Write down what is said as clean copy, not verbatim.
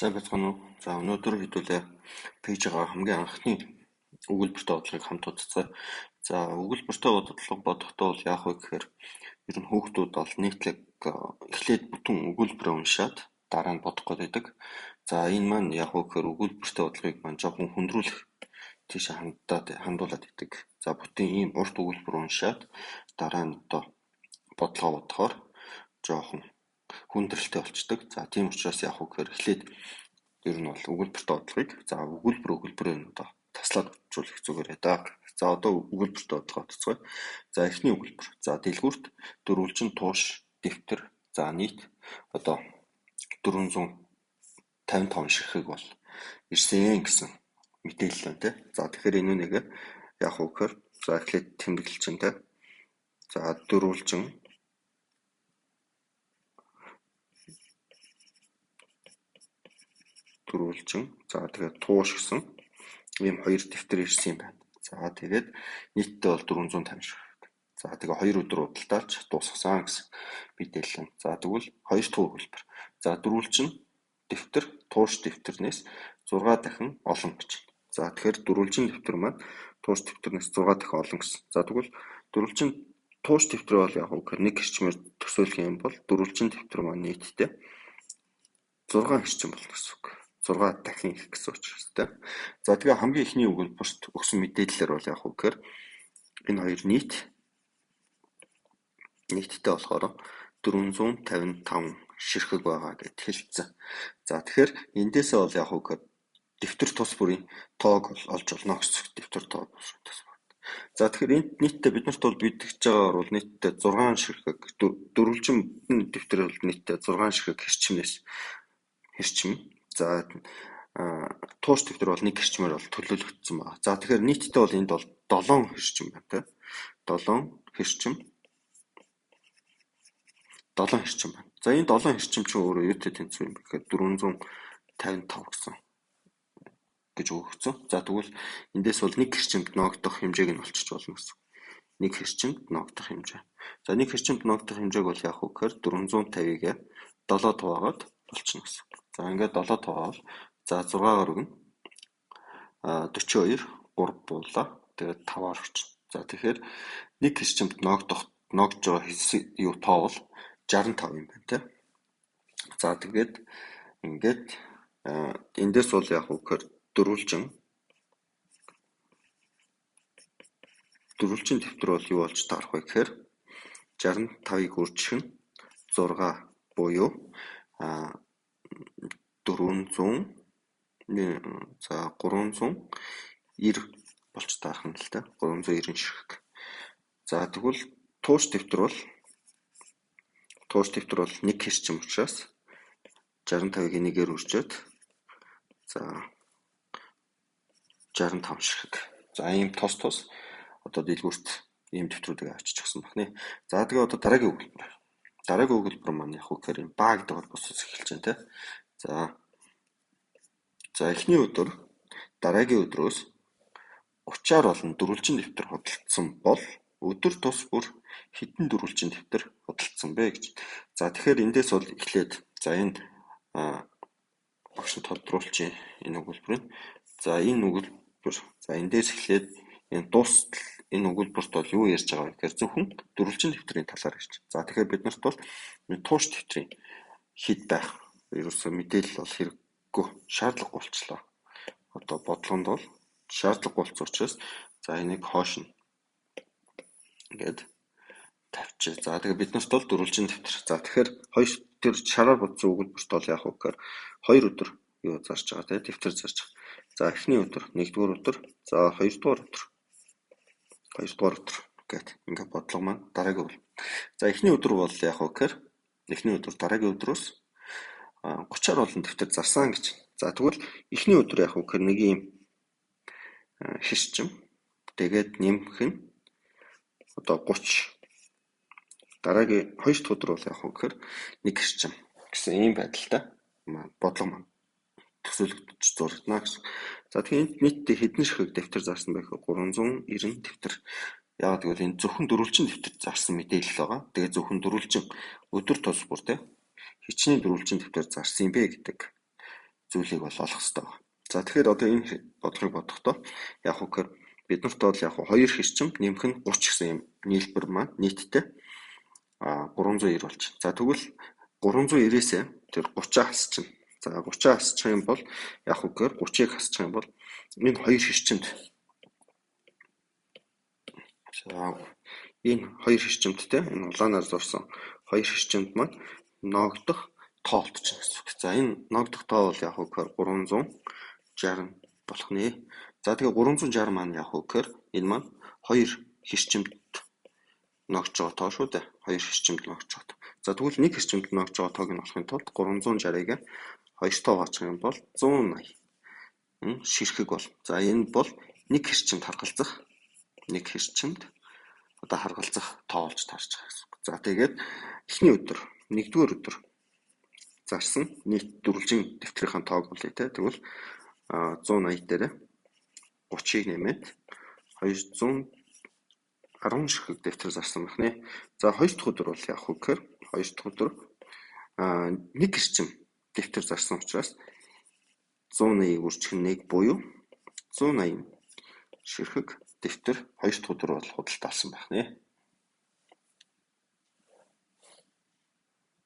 Сайн байцгаана уу? За өнөөдөр хэдүүлээ пэйжийн хамгийн анхны өгүүлбэртэй бодлогыг хамт үзцгээе. За өгүүлбэртэй бодлого бодохдоо бол яах вэ гэхээр ер нь хүүхдүүд бол нийтлэг эхлээд бүтэн өгүүлбэрээ уншаад дараа нь бодох гээд байдаг. За энэ маань яах вэ гэхээр өгүүлбэртэй бодлогыг маань жоохон хүндрүүлэх тийш хандуулад байдаг. За бүтэн ийм урт өгүүлбэр уншаад дараа нь одоо бодлогоо бодохоор жоохон хүндрэлтэй болчдөг. За тийм учраас яах вэ гэхээр эхлээд ер нь бол өгүүлбэртэй бодлогыг за өгүүлбэрээ нь одоо таслаад бичүүлэх зүгээр ээ. За одоо өгүүлбэртэй бодлогоо бодцгоё. За эхний өгүүлбэр. За дэлгүүрт дөрвөлжин тууш дэвтэр за нийт одоо 455 ширхэг бол ирсэн гэсэн мэдээлэл байна те. За тэгэхээр энэ нэг яах вэ гэхээр за эхлээд тэмдэглэл чинь те. За дөрвөлжин за тэгээд тууш гэсэн ийм хоёр дэвтэр ирсэн юм байна. За тэгээд нийтдээ бол 450 ширхэг. За тэгээ 2 өдөр худалдаалж дуусгасан гэсэн мэдээлэл. За тэгвэл хоёр дахь өгүүлбэр. За дөрвөлжин дэвтэр тууш дэвтэрнээс 6 дахин олон гэж. За тэгэхээр дөрвөлжин дэвтэр маань тууш дэвтэрнээс 6 дахин олон гэсэн. За тэгвэл дөрвөлжин тууш дэвтэр бол яг үгээр нэг хэрчмээр төсөөлөх юм бол дөрвөлжин дэвтэр маань нийтдээ 6 хэрчим болно гэсэн үг. 6 дахин их гэсэн учраас тэ. За тэгээ хамгийн эхний өгүүлбэрт өгсөн мэдээллээр бол яг үгээр энэ хоёр нийтдээ болохоор 455 ширхэг байгаа гэд хэлсэн. За тэгэхээр эндээсээ бол яг үгээр дэвтэр тус бүрийн тоог олж олно гэсэн. Дэвтэр тоо тус бүр. За тэгэхээр энд нийтдээ бид нарт бол бидгэж байгаагаар бол нийтдээ 6 ширхэг дөрвөлжин дэвтэр бол нийтдээ 6 ширхэг хэрчмээс хэрчим. За тууш дэвтэр бол нэг хэрчмээр бол төлөөлөгдсөн байна. За тэгэхээр нийтдээ бол энд бол 7 хэрчим байна те. 7 хэрчим 7 хэрчим байна. За энэ 7 хэрчим чинь өөрөө юутай тэнцвэр юм бэ гэхээр 455 гэсэн гэж өгөгдсөн. За тэгвэл эндээс бол нэг хэрчимд ноогдох хэмжээг нь олчиж болно гэсэн. Нэг хэрчимд ноогдох хэмжээ. За нэг хэрчимд ноогдох хэмжээг бол яах вэ гэхээр 450-ыг 7 хуваагаад олчихно гэсэн. За ингээд 7 хуваавал за 6-аар өгнө. 42 3 буулаа. Тэгээд 5-аар өчнө. За тэгэхээр нэг хэрчимд ноогдож байгаа юу тоо бол 65 юм байна те. За тэгээд ингээд эндээс бол яг үгээр дөрвөлжин дэвтэр бол юу болж таарах вэ гэхээр 65-ыг үржих нь 6 буюу 400 за 390 болж таарах нь л та 390 ширхэг. За тэгвэл тууш дэвтэр бол нэг хэрчим учраас 65-ыг нэгээр үржээд за 65 ширхэг. За ийм тус одоо дэлгүүрт ийм дэвтрүүдийг авчиж гсэн байна. За тэгээ одоо дараагийн өгүүлбэр. Дараагийн өгүүлбэр маань яг үгээр юм ба гэдэг холбоосоос эхэлж байна те. За эхний өдөр дараагийн өдрөөс 30-аар олон дөрвөлжин дэвтэр худалдсан бол өдөр тус бүр хэдэн дөрвөлжин дэвтэр худалдсан бэ гэж. За тэгэхээр эндээс бол эхлээд за энэ багш нь тодруулчих энэ өгүүлбэрийг. За энэ өгүүлбэр за эндээс эхлээд энэ дуустал энэ өгүүлбэрт бол юу ярьж байгаа вэ гэхээр зөвхөн дөрвөлжин дэвтрийн талаар ярьж байна. За тэгэхээр бид нарт бол тууш дэвтрийн хэд байх ерөөсөө мэдээлэл бол хэрэггүй шаардлагагүй болчлоо. Одоо бодлогонд бол шаардлагагүй болсон учраас за энийг хоош нь ингээд тавьчих. За тэгээ бид нарт бол дөрвөлжин дэвтэр. За тэгэхээр хоёр тэр шараар бодсон өгүүлбэрт бол яах вэ гэхээр хоёр өдөр юу зарж байгаа те дэвтэр зарж байгаа. За эхний өдөр, нэгдүгээр өдөр, за хоёрдугаар өдөр. Хоёрдугаар өдөр гэт ингээд бодлого маань дараагийн бол. За эхний өдөр бол яах вэ гэхээр эхний өдөр дараагийн өдрөөс 30-аар олон дэвтэр зарсан гэж. За тэгвэл эхний өдөр яах вэ гэхээр нэг юм хэрчим тэгээд нэмэх нь одоо 30. Дараагийн хоёр дахь өдөр бол яах вэ гэхээр нэг хэрчим гэсэн ийм байдалтай бодлого маань төсөөлөгдөж зурагдана гэсэн. За тэгэхээр энд нийтдээ хэдэн ширхэг дэвтэр зарсан бэ гэхээр 390 дэвтэр. Яагаад гэвэл энэ зөвхөн дөрвөлжин дэвтэр зарсан мэдээлэл байгаа. Тэгээд зөвхөн дөрвөлжин өдөр тус бүр те хичнээн дөрвөлжин дэвтэр зарсан юм бэ гэдэг зүйлийг бол олох хэрэгтэй байна. За тэгэхээр одоо энэ бодлогыг бодохдоо яг уу гэхээр бид нарт бол яг 2 хэрчим нэмэх нь 30 гэсэн юм нийлбэр маань нийтдээ 390 болж байна. За тэгвэл 390-ээс тэр 30-аа хасчихна. За 30-аа хасчих юм бол яг уу гэхээр 30-ыг хасчих юм бол энэ 2 хэрчимд, за энэ 2 хэрчимдтэй энэ улаанаар зурсан 2 хэрчимд маань ноогдох тоо олдчихно гэсэн үг. За энэ ноогдох тоо бол яг уу гэхээр 360 болох нэ. За тэгээ 360 маань яг уу гэхээр энэ маань 2 хэрчимд ногдож байгаа тоо шүү дээ. 2 хэрчимд ногдож байгаа. За тэгвэл 1 хэрчимд ногдож байгаа тоог нь олохын тулд 360-ыг 2 тоо хувачих юм бол 180 ширхэг бол. За энэ бол 1 хэрчимд харгалзах, 1 хэрчимд одоо харгалзах тоо болж таарч байгаа гэсэн үг. За тэгээд эхний өдөр, нэгдүгээр өдөр зарсан нийт дөрвөлжин дэвтрийн тоог болъё те. Тэгвэл 180 дээр 30-ыг нэмээд 210 ширхэг дэвтэр зарсан байх нэ. За хоёр дахь өдөр бол яах вэ гэхээр хоёр дахь өдөр нэг эрчим дэвтэр зарсан учраас 180-ыг үржих нь 1 буюу 180 ширхэг дэвтэр хоёр дахь өдөр бол худалдаалсан байх нэ.